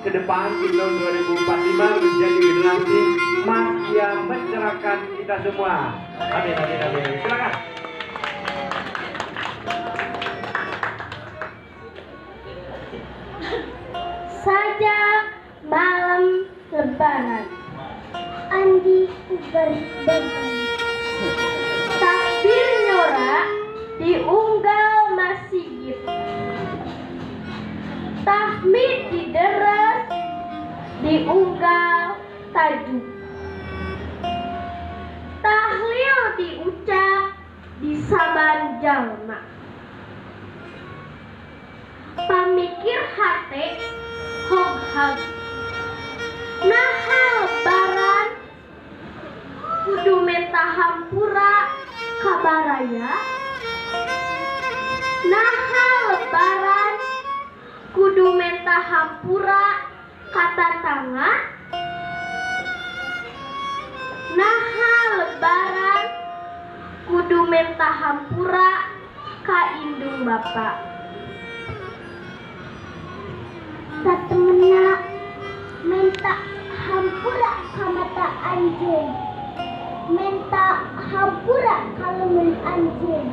ke depan di tahun 2045 menjadi generasi emas yang mencerahkan kita semua. Amin, amin, amin. Silakan. Sajak malam lebaran, Andi Uber Benteng. Takbir nyora diunggal masjid, tahmid dideres diunggal tajuk, tahlil diucap di saban jalma, pamikir hate hog-hag, naha lebaran kudu menta hampura kabaraya, naha lebaran kudu menta hampura katatangga, naha lebaran kudu menta hampura ka indung bapa. Satemena menta hampura ka mata anjeun, menta hampura ka leungeun anjeun,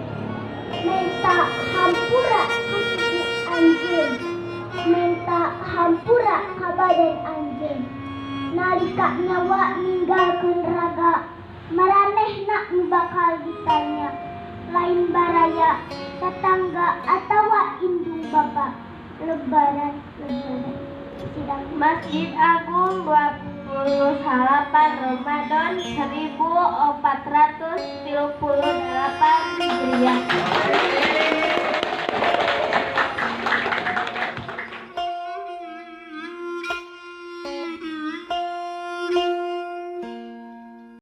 menta hampura ka suku anjeun, menta hampura ka badan anjeun. Nalika nyawa ninggalkeun raga, maranehna nu bakal ditanya, lain baraya, tetangga atawa indung bapa. Lebaran, lebaran. Sidang Masjid Agung 28 Ramadan 1438 Hijriah.